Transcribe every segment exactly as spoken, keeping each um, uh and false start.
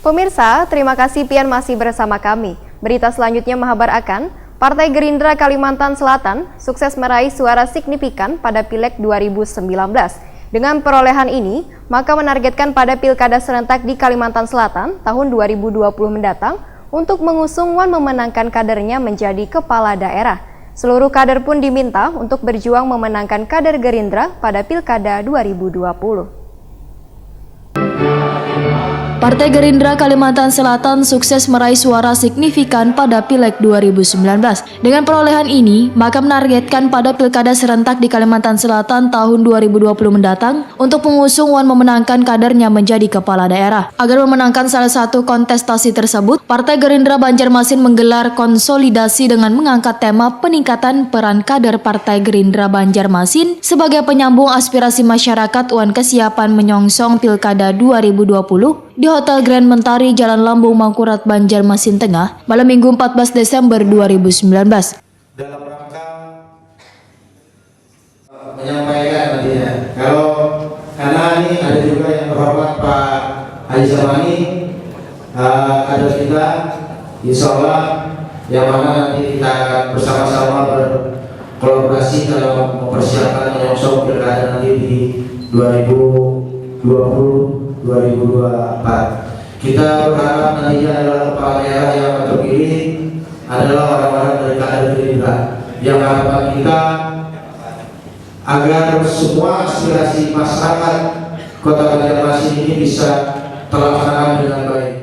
Pemirsa, terima kasih pian masih bersama kami. Berita selanjutnya menghabar akan Partai Gerindra Kalimantan Selatan sukses meraih suara signifikan pada Pileg dua ribu sembilan belas. Dengan perolehan ini, maka menargetkan pada Pilkada serentak di Kalimantan Selatan tahun dua ribu dua puluh mendatang untuk mengusung wan memenangkan kadernya menjadi kepala daerah. Seluruh kader pun diminta untuk berjuang memenangkan kader Gerindra pada Pilkada dua ribu dua puluh. Partai Gerindra Kalimantan Selatan sukses meraih suara signifikan pada Pileg dua ribu sembilan belas. Dengan perolehan ini, maka menargetkan pada Pilkada serentak di Kalimantan Selatan tahun dua ribu dua puluh mendatang untuk mengusung wan memenangkan kadernya menjadi kepala daerah. Agar memenangkan salah satu kontestasi tersebut, Partai Gerindra Banjarmasin menggelar konsolidasi dengan mengangkat tema peningkatan peran kader Partai Gerindra Banjarmasin sebagai penyambung aspirasi masyarakat wan kesiapan menyongsong Pilkada dua ribu dua puluh di Hotel Grand Mentari, Jalan Lambung Mangkurat, Banjarmasin Tengah, malam Minggu empat belas Desember dua ribu sembilan belas. Dalam rangka menyampaikan nantinya. Kalau karena ini ada juga yang terhormat Pak Haji Samani, eh, kader kita, insya Allah yang mana nanti kita akan bersama-sama berkolaborasi dalam mempersiapkan menyongsong pilkada nanti di dua ribu dua puluh, dua ribu dua puluh empat. Kita berharap nantinya adalah kepala daerah yang terpilih adalah orang-orang dari kader Gerindra, yang harapan kita agar semua aspirasi masyarakat Kota Banjarmasin ini bisa terlaksana dengan baik.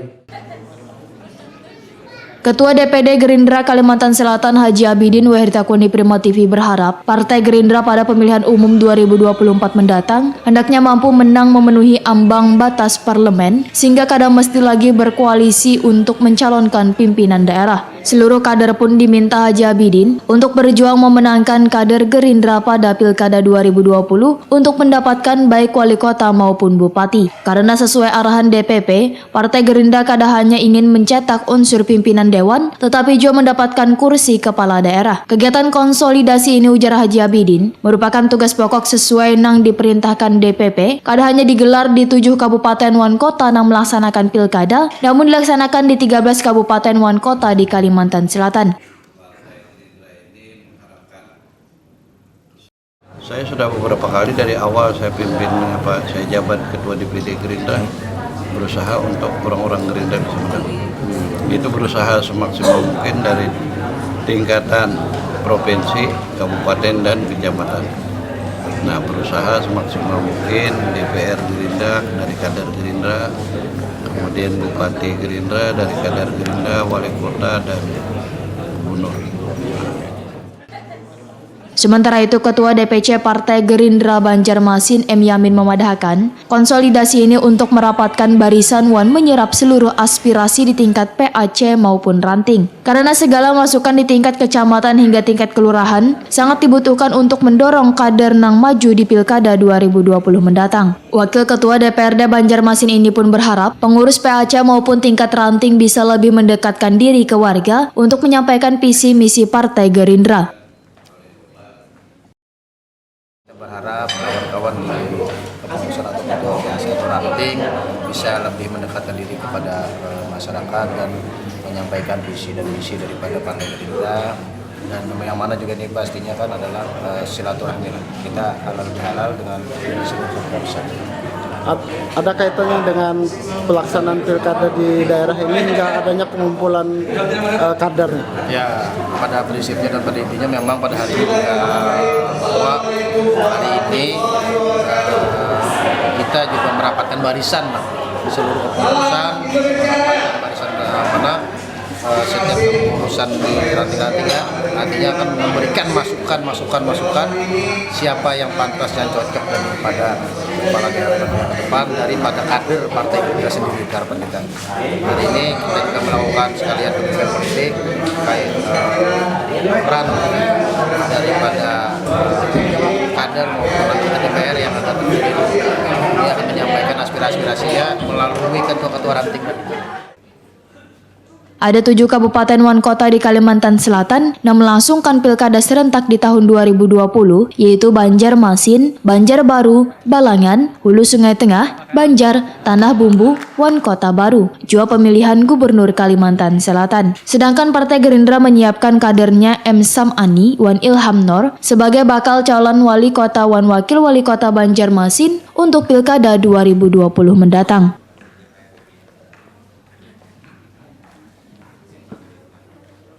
Ketua D P D Gerindra Kalimantan Selatan Haji Abidin Wahirtakuni Prima T V berharap Partai Gerindra pada pemilihan umum dua ribu dua puluh empat mendatang hendaknya mampu menang memenuhi ambang batas parlemen sehingga kada mesti lagi berkoalisi untuk mencalonkan pimpinan daerah. Seluruh kader pun diminta Haji Abidin untuk berjuang memenangkan kader Gerindra pada Pilkada dua ribu dua puluh untuk mendapatkan baik wali kota maupun bupati. Karena sesuai arahan D P P, Partai Gerindra kada hanya ingin mencetak unsur pimpinan dewan, tetapi juga mendapatkan kursi kepala daerah. Kegiatan konsolidasi ini, ujar Haji Abidin, merupakan tugas pokok sesuai nang diperintahkan D P P, kada hanya digelar di tujuh kabupaten wan kota nang melaksanakan pilkada, namun dilaksanakan di tiga belas kabupaten wan kota di Kalimantan Selatan. Saya sudah beberapa kali dari awal saya pimpin apa saya jabat ketua D P D Gerindra berusaha untuk orang-orang Gerindra bisa menang. Itu berusaha semaksimal mungkin dari tingkatan provinsi, kabupaten dan kecamatan. Nah, berusaha semaksimal mungkin D P R Gerindra dari kader Gerindra, kemudian Bupati Gerindra dari kader Gerindra, Wali Kota dan Gubernur. Sementara itu, Ketua D P C Partai Gerindra Banjarmasin M Yamin memadahakan, konsolidasi ini untuk merapatkan barisan wan menyerap seluruh aspirasi di tingkat P A C maupun ranting. Karena segala masukan di tingkat kecamatan hingga tingkat kelurahan sangat dibutuhkan untuk mendorong kader nang maju di Pilkada dua ribu dua puluh mendatang. Wakil Ketua D P R D Banjarmasin ini pun berharap pengurus P A C maupun tingkat ranting bisa lebih mendekatkan diri ke warga untuk menyampaikan visi misi Partai Gerindra. Kita berharap kawan-kawan di kepengurusan atau ketua organisasi atau ranting bisa lebih mendekatkan diri kepada eh, masyarakat dan menyampaikan visi dan misi daripada Partai Gerindra dan yang mana juga ini pastinya kan adalah eh, silaturahmi lah. Kita halal bihalal dengan seluruh kepengurusan. Ada kaitannya dengan pelaksanaan pilkada di daerah ini hingga adanya pengumpulan uh, kader? Ya, pada prinsipnya dan pada intinya memang pada hari ini juga bahwa hari ini uh, kita juga merapatkan barisan lah seluruh kepengurusan, merapatkan barisan mana uh, setiap kepengurusan di ranting-ranting ya, nantinya akan memberikan masukan, masukan, masukan siapa yang pantas dan cocok daripada kepala daerah ke depan daripada kader partai kita sendiri harapan kita. Hari ini kita juga melakukan sekalian pendidikan politik terkait uh, peran daripada uh, kader maupun anggota D P R yang akan terpilih. Dia akan menyampaikan aspirasi-aspirasinya melalui ketua-ketua ranting. Ada tujuh kabupaten wan kota di Kalimantan Selatan yang melangsungkan pilkada serentak di tahun dua ribu dua puluh, yaitu Banjarmasin, Banjarbaru, Balangan, Hulu Sungai Tengah, Banjar, Tanah Bumbu, wan Kota Baru. Jua pemilihan Gubernur Kalimantan Selatan. Sedangkan Partai Gerindra menyiapkan kadernya M Samani wan Ilham Nor sebagai bakal calon wali kota wan wakil wali kota Banjarmasin untuk pilkada dua ribu dua puluh mendatang.